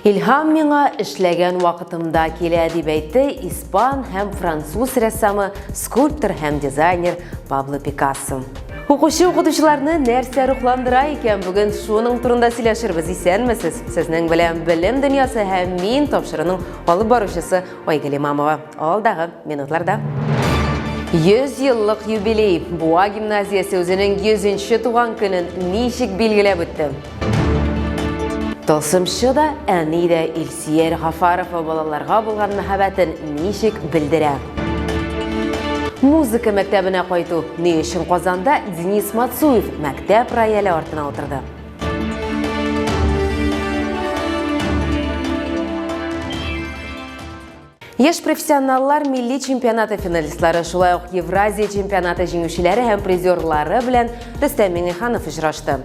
Илһам миңа эшләгән вакытымда килә, дип әйтте испан һәм француз рәссамы, скульптор һәм дизайнер Пабло Пикассо. Укучы укытучыларны нәрсә рухландыра икән? Бүген шуның турында сөйләшербез. Исәнмесез? Сезнең белән Белем дөньясы һәм мин тапшыруның алып баручысы Айгөл Имамова. Алдагы минутларда. 100 еллык юбилей. Буа гимназиясе үзенең 100 нче туган көнен ничек билгеләп үтте? Тылсымчы да, әни дә Илсөяр Гафарова балаларга булган мәхәббәтен ничек белдерә? Музыка мәктәбенә кайту. Ни өчен Казанда Денис Мацуев мәктәп рояле артына утырды? Яшь профессионаллар милли чемпионаты финалистлары, шулай ук Евразия чемпионаты җиңүчеләре һәм призерлары белән Рөстәм Миңнеханов очрашты.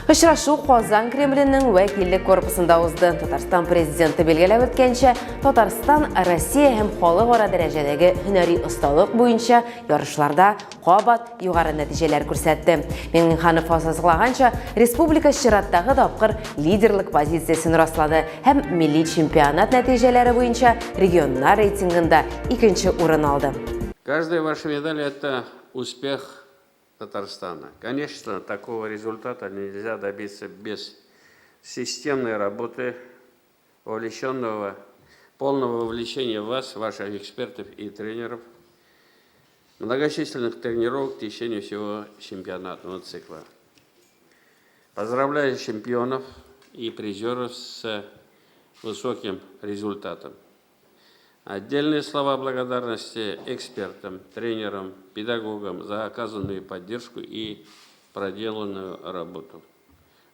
Очрашу Казан Кремленең вәкиллек корпусында узды. Татарстан президенты билгеләп үткәнчә, Татарстан Россия һәм халыкара дәрәҗәдәге һөнәри осталык буенча ярышларда кабат югары нәтиҗәләр күрсәтте. Миңнеханов ассызыклаганча, республика чираттагы тапкыр лидерлык позициясен раслады һәм милли чемпионат нәтиҗәләре буенча регионнар рейтингында икенче урын алды. Каждая ваша медаль это успех Татарстана. Конечно, такого результата нельзя добиться без системной работы, вовлеченного, полного вовлечения вас, ваших экспертов и тренеров – многочисленных тренировок в течение всего чемпионатного цикла. Поздравляю чемпионов и призеров с высоким результатом. Отдельные слова благодарности экспертам, тренерам, педагогам за оказанную поддержку и проделанную работу,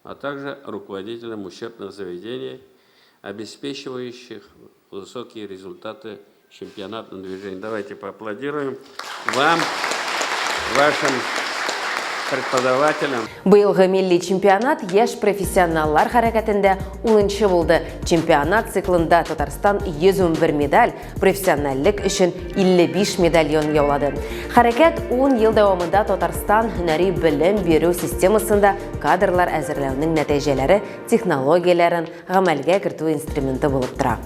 а также руководителям учебных заведений, обеспечивающих высокие результаты чемпионатном движении. Давайте поаплодируем вам, вашим преподавателям. Быелгы милли чемпионат яшь профессионаллар хәрәкәтендә унынчы булды. Чемпионат циклында Татарстан 111 медаль, профессиональлек өчен 55 медальон яулады. Хәрәкәт 10 ел дәвамында Татарстан һөнәри белем бирү системасында кадрлар әзерләүнең нәтиҗәләре технологияләрен гамәлгә кертү инструменты булып тора.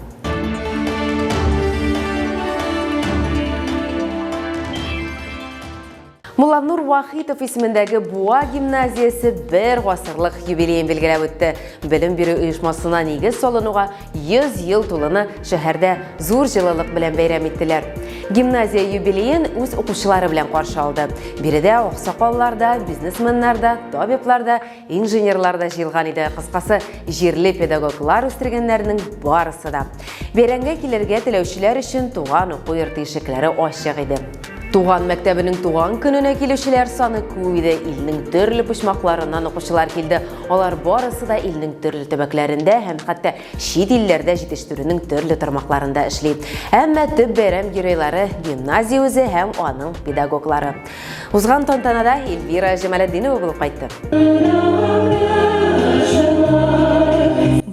Мулланур Вахитов исемендәге Буа гимназиясе бер гасырлык юбилеен билгеләп үтте. Белем бирү оешмасына нигез салынуга 100 ел тулуны шәһәрдә зур җылылык белән бәйрәм иттеләр. Гимназия юбилеен үз укучылары белән каршы алды. Биредә аксакаллар да, бизнесменнар да, табиблар да, Инженерлар да җыелган иде, кыскасы, җирле педагоглар үстергәннәрнең барысы да. Бәйрәмгә килергә теләүчеләр өчен туган уку йорты ишекләре ачык иде. Туган мәктәбенең туган көненә килүчеләр саны күп иде. Илнең төрле почмакларыннан укучылар килде. Алар барысы да илнең төрле төбәкләрендә һәм хәтта чит илләрдә җитештерүнең төрле тармакларында эшли. Әмма төп бәйрәм геройлары гимназия үзе һәм аның педагоглары. Узган тантанада Эльвира Җамалетдинова булып кайтты.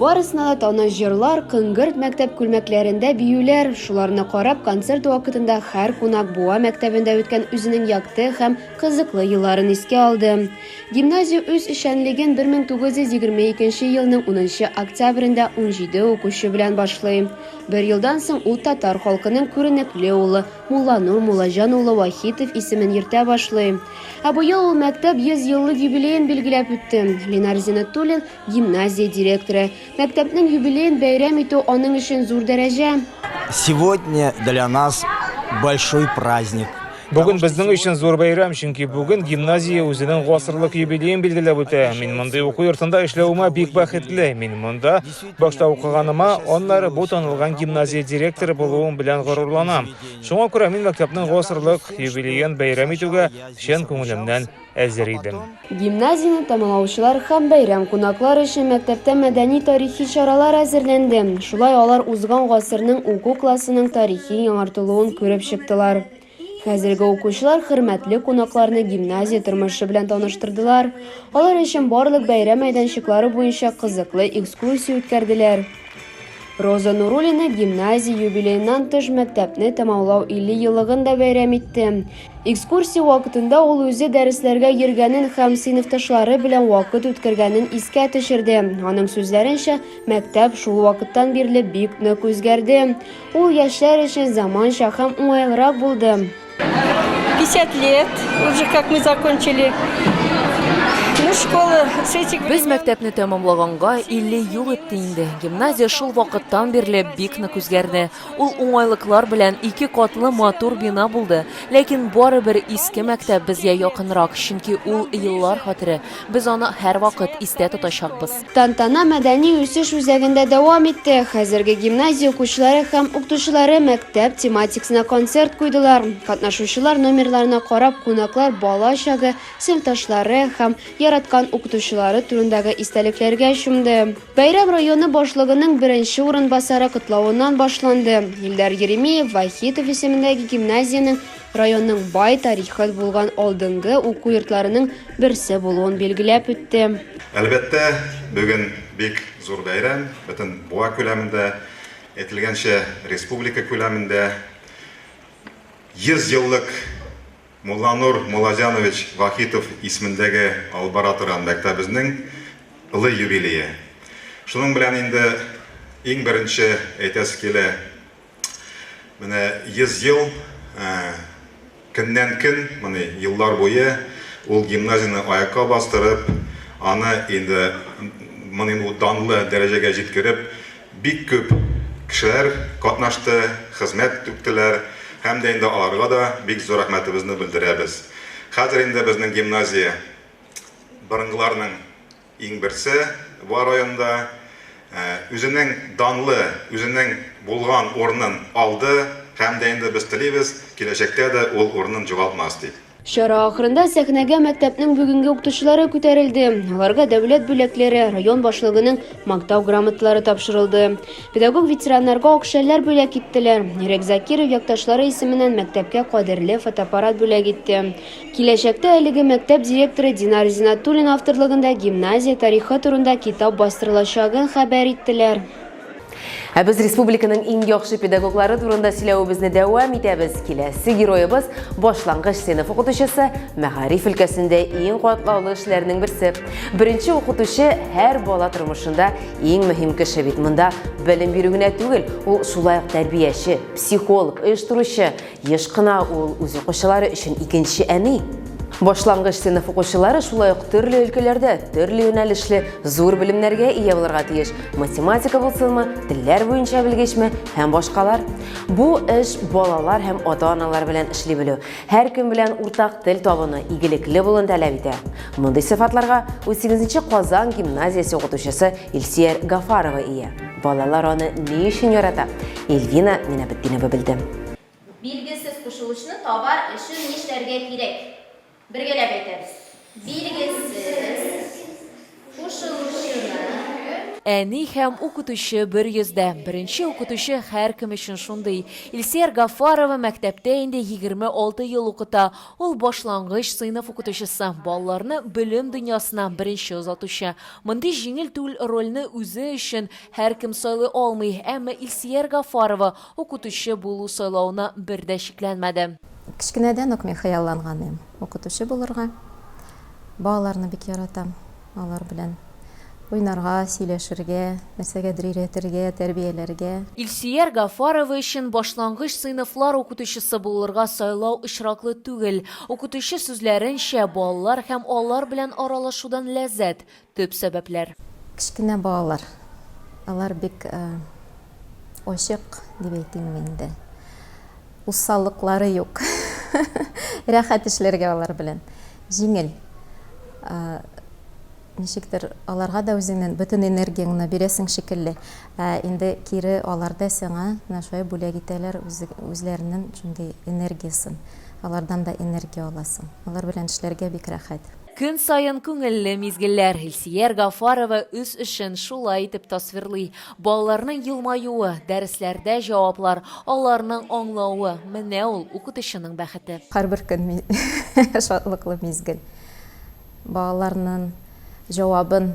Барысына да таныш җырлар, кыңгырт мәктәп күлмәкләрендә биюләр, шуларны карап, концерт вакытында һәр кунак Буа мәктәбендә үткән үзенең якты һәм кызыклы елларын искә алды. Гимназия үз эшчәнлеген 1922 елның унынчы октябрендә 17 укучы белән башлый. Бер елдан соң ул татар халкының күренекле улы Мулланур Муллаҗан улы Вахитов исемен йөртә башлый. Ә быел ул мәктәп 100 еллык юбилеен билгеләп үтте. Ленар Зиннәтуллин, гимназия директоры. Мәктәпнең юбилеен бәйрәм итү аның өчен зур дәрәҗә. Сегодня для нас большой праздник. Бүген безнең өчен зур бәйрәм, чөнки бүген гимназия үзенең гасырлык юбилеен билгеләп үтә. Мин мондый уку йортында эшләвемә бик бәхетле. Мин монда Башта укыганыма, аннары бу танылган гимназия директоры булуым белән горурланам. Шуңа күрә мин мәктәпнең гасырлык юбилеен бәйрәм итүгә чын күңелемнән әзер идем. Гимназияне тәмамлаучылар һәм бәйрәм кунаклары өчен мәктәптә мәдәни-тарихи чаралар әзерләнде. Шулай алар узган гасырның уку классының тарихи яңартылуын күреп чыктылар. Хәзерге укучылар хөрмәтле кунакларны гимназия тормышы белән таныштырдылар. Алар өчен барлык бәйрәм мәйданчыклары буенча кызыклы экскурсия үткәрделәр. Роза Нуруллина гимназия юбилееннан тыш мәктәпне тәмамлау 50 еллыгын да бәйрәм итте. Экскурсия вакытында ул үзе дәресләргә йөргәнен һәм сыйныфташлары белән вакыт үткәргәнен искә төшерде. Аның сүзләренчә, мәктәп шул вакыттан бирле бик нык үзгәрде. Ул яшьләр өчен заманча һәм уңайлырак булды. 50 лет уже как мы закончили. Ну, школа с этих Без мәктәпне тәмамлаганга 50 ел үтте инде. Гимназия шул вакыттан бирле бик нык үзгәрде. Ул уңайлыклар белән ике катлы матур бина булды. Ләкин барыбер иске мәктәп безгә якынрак, чөнки ул еллар хәтере. Без аны һәрвакыт истә тотачакбыз. Тантана мәдәни үсеш үзәгендә дәвам итте. Хәзерге гимназия укучылары һәм укытучылары мәктәп тематикасына концерт куйдылар. Катнашучылар номерларына карап, кунаклар бала чагы, сыйныфташлары һәм яраткан укытучылары турындагы истәлекләргә чумды. Бәйрәм районы башлыгының беренче урынбасары котлавыннан башланды. Илдар Еремеев Вахитов исемендәге гимназиянең районның бай тарихы булган алдынгы уку йортларының берсе булуын билгеләп үтте. Әлбәттә, бүген бик зур бәйрәм, бөтен Буа күләмендә, әйтелгәнчә, республика күләмендә 100 еллык Мулланур Муллазянович Вахитов исемендәге алып бара торган мәктәбезнең олы юбилее. Шуның белән инде иң беренче әйтәсе килә, менә 100 ел көннән-көн, моны еллар буе ул гимназияне аякка бастырып, аны инде моны инде данлы дәрәҗәгә җиткереп, Бик күп кешеләр катнашты, хезмәт түктеләр һәм дә инде аларга да бик зур рәхмәтебезне белдерәбез. Хәзер инде безнең гимназия борынгыларның иң берсе Буа районында. Үзенең данлы, үзенең булган урынын алды һәм дә инде без телибез, киләчәктә дә ул урынын югалтмас дип. Чара ахырында сәхнәгә мәктәпнең бүгенге укытучылары күтәрелде. Аларга дәүләт бүләкләре, район башлыгының мактау грамоталары тапшырылды. Педагог-ветераннарга акчалар бүләк иттеләр. Ирек Закиров якташлары исеменнән мәктәпкә кадерле фотоаппарат бүләк итте. Киләчәктә әлеге мәктәп директоры Динар Зинатуллин авторлыгында гимназия тарихы турында китап бастырылачагын хәбәр иттеләр. Ә без республиканың иң яхшы педагоглары турында сөйләвебезне дәвам итәбез. Киләсе героебыз башлангыч сыйныф укытучысы, мәгариф өлкәсендә иң катлаулы эшләрнең берсе. Беренче укытучы һәр бала тормышында иң мөһим кеше бит. Монда белем бирү генә түгел, ул шулай ук тәрбияче, психолог, оештыручы, Еш кына ул үз укучылары өчен икенче әни. Башлангыч сыйныф укучылары шулай ук төрле өлкәләрдә, төрле юнәлешле зур белемнәргә ия булырга тиеш. Математика булсынмы, телләр буенча белгечме һәм башкалар. Бу эш балалар һәм ата-аналар белән эшли белү, һәркем белән уртак тел табуны, игелекле булуны таләп итә. Мондый сыйфатларга 18 Казан гимназиясе укытучысы Илсөяр Гафарова ия. Балалар аны ни өчен ярата? Эльвина Минабетдинова белде. Билгесез кушылучны табар өчен нишләргә кирәк? Бергәләп әйтәбез. Билгесез кушылучыны. Әни һәм укытучы бер йөздә. Беренче укытучы һәркем өчен шундый. Илсөяр Гафарова мәктәптә инде 26 ел укыта. Ул башлангыч сыйныф укытучысы, балаларны белем дөньясына беренче озатучы. Мондый җиңел түгел рольне үзе өчен һәркем сайлый алмый, әмма Илсөяр Гафарова укытучы булу сайлавына бер дә шикләнмәде. Кечкенәдән үк мин хыялланган идем укытучы булырга. Балаларны бик яратам, алар белән уйнарга, сөйләшергә, нәрсәгәдер өйрәтергә, тәрбияләргә. Илсөяр Гафарова өчен башлангыч сыйныфлар укытучысы булырга сайлау очраклы түгел. Укытучы сүзләренчә, балалар һәм алар белән аралашудан ләззәт, төп сәбәпләр. Кечкенә балалар, алар бик ачык дип әйтимме инде. Усаллыклары юк. Рәхәт эшләргә алар белән. Җиңел. Ничектер аларга да үзеңнең бөтен энергияңне бирәсең шикелле. Ә инде кире алар да сиңа менә шулай бүләк итәләр үзләренең шундый энергиясен. Алардан да энергия аласың. Алар белән эшләргә бик рәхәт. Көн саен күңелле мизгелләр. Илсөяр Гафарова үз эшен шулай итеп тасвирлый. Балаларның елмаюы, дәресләрдә җаваплар, аларның аңлавы, менә ул укытучының бәхете. Һәрбер көн шатлыклы мизгел. Балаларның җавабын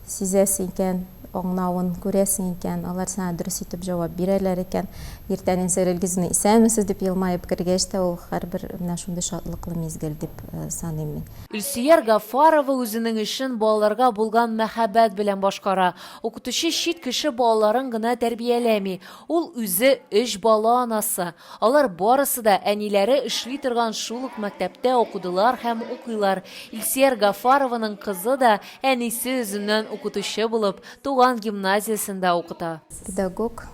сизәсең икән, аңлавын күрәсең икән, алар сиңа дөрес итеп җавап бирәләр икән. Иртән Илсөяр Илгизовна исәнмесез дип елмаеп кергәч тә, ул һәрбер менә шундый шатлыклы мизгел дип саныйм мин. Илсөяр Гафарова үзенең эшен балаларга булган мәхәббәт белән башкара. Укытучы чит кеше балаларын гына тәрбияләми, ул үзе өч бала анасы. Алар барысы да әниләре эшли торган шул ук мәктәптә укыдылар һәм укыйлар. Илсөяр Гафарованың кызы да әнисе үзеннән укытучы булып, туган гимназиясендә укыта. Педагог,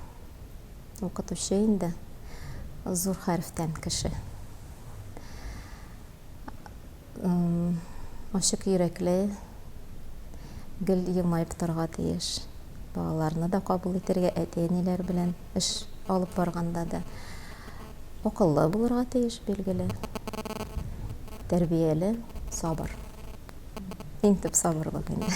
укытучы инде, зур хәрефтән кеше. Ачык йөрәкле, гел елмаеп торырга тиеш. Балаларны да кабул итәргә, әти-әниләр белән эш алып барганда да. Акыллы булырга тиеш, билгеле. Тәрбияле, сабыр. Иң төп сабырлык инде.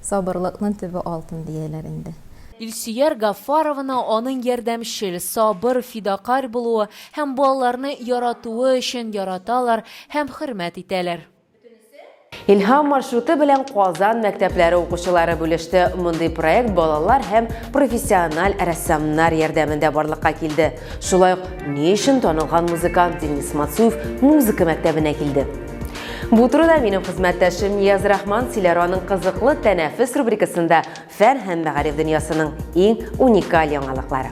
Сабырлыкның төбе алтын дияләр инде. Илсөяр Гафарованы аның ярдәмчел, сабыр, фидакарь булуы һәм балаларны яратуы өчен яраталар һәм хөрмәт итәләр. Илһам маршруты белән Казан мәктәпләре укучылары бүлеште. Мондый проект балалар һәм профессиональ рәссамнар ярдәмендә барлыкка килде. Шулай ук ни өчен танылган музыкант Денис Мацуев музыка мәктәбенә килде? Бу турыда минем хезмәттәшем Нияз Рахман сөйләр аның кызыклы тәнәфес рубрикасында фән һәм мәгариф дөньясының иң уникаль яңалыклары.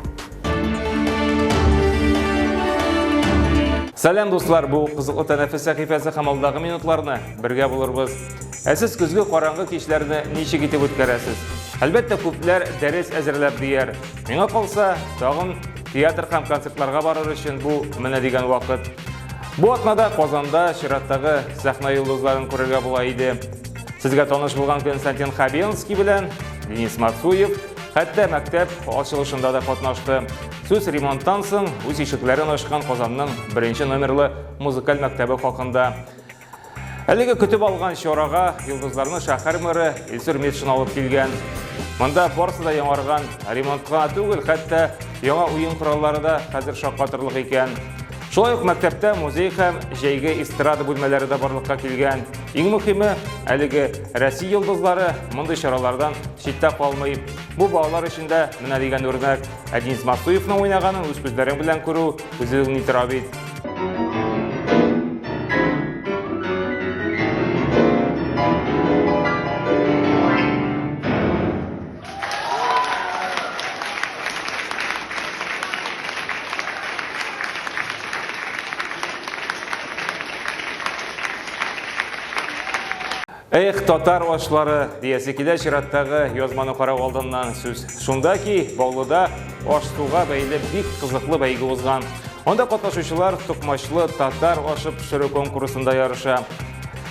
Сәлам, дуслар! Бу кызыклы тәнәфес сәхифәсе һәм алдагы минутларны бергә булырбыз. Ә сез көзге караңгы кичләрне ничек итеп үткәрәсез? Әлбәттә, күпләр дәрес әзерләп дияр. Миңа калса, тагын театр һәм концертларга барыр өчен бу менә дигән вакыт. Бу атнада Казанда чираттагы сәхнә йолдызларын күрергә була иде. Сезгә таныш булган Константин Хабенский белән Денис Мацуев хәтта мәктәп ачылышында да катнашты. Сүз ремонттан соң үз ишекләрен ачкан Казанның беренче номерлы музыкаль мәктәбе хакында. Әлеге көтеп алган чарага йолдызларны шәһәр мэры Илсур Метшин алып килгән. Монда барысы да яңарган, ремонт кына түгел, хәтта яңа уен кораллары да хәзер шаккатырлык икән. Шулай ук мәктәптә музей һәм җәйге эстрада бүлмәләре дә барлыкка килгән. Иң мөһиме, әлеге Россия йолдызлары мондый чаралардан читтә калмый. Бу балалар өчен дә менә дигән үрнәк. Ә Денис Мацуевның уйнаганын үз күзләрең белән күрү үзе ни тора бит. Эх, татар ашлары, диясе килә чираттагы язманы карау алдыннан сүз. Шунда ки, Баулыда аш-суга бәйле бик кызыклы бәйге узган. Анда катнашучылар токмачлы татар ашы пешерү конкурсында ярыша.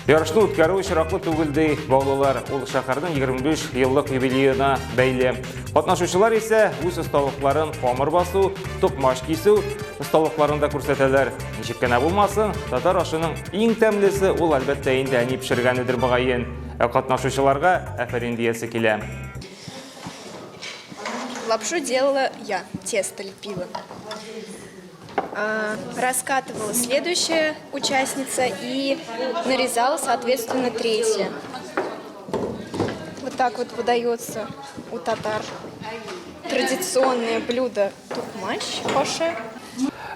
Ярышны үткәрү очраклы түгел, ди баулылар. Ул шәһәрнең 25 еллык юбилеена бәйле. Катнашучылар исә үз осталыкларын камыр басу, токмач кисү осталыкларын да күрсәтәләр. Ничек кенә булмасын, татар ашының иң тәмлесе ул, әлбәттә, инде әни пешергәнедер мөгаен. Ә катнашучыларга афәрин диясе килә. Лапшу делала я, тесто лепила. Раскатывала следующая участница и нарезала, соответственно, третья. Вот так вот подается у татар традиционное блюдо тукмач хоше.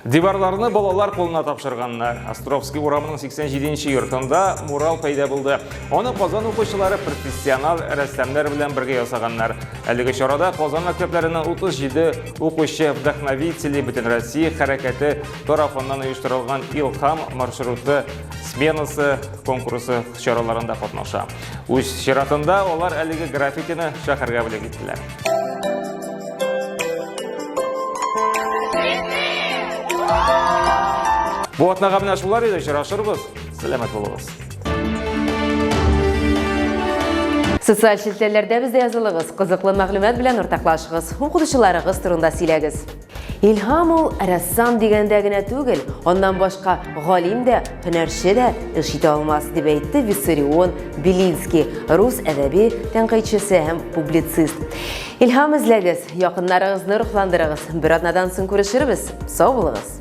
Диварларны балалар кулына тапшырганнар. Островский урамының 87 нче йортында мурал пәйда булды. Аны Казан укучылары профессионал рәссамнар белән бергә ясаганнар. Әлеге чарада Казан мәктәпләренең 37 укучы Вдохновители Бөтенроссия хәрәкәте тарафыннан оештырылган Илһам маршруты сменасы конкурсы чараларында катнаша. Үз чиратында алар әлеге граффитины шәһәргә бүләк иттеләр. Бу атнага менә шулар иде, очрашырбыз. Сәламәт булыгыз. Социаль челтәрләрдә бездә язылыгыз, кызыклы мәгълүмат белән уртаклашыгыз, укытучыларыгыз турында сөйләгез. Илһам ул рәссам дигәндә генә түгел, аннан башка галим дә, һөнәрче дә эш итә алмас, дип әйтте Виссарион Белинский, рус әдәби тәнкыйтьчесе һәм публицист. Илһам эзләгез, якыннарыгызны рухландырыгыз. Бер атнадан соң күрешербез. Сау булыгыз!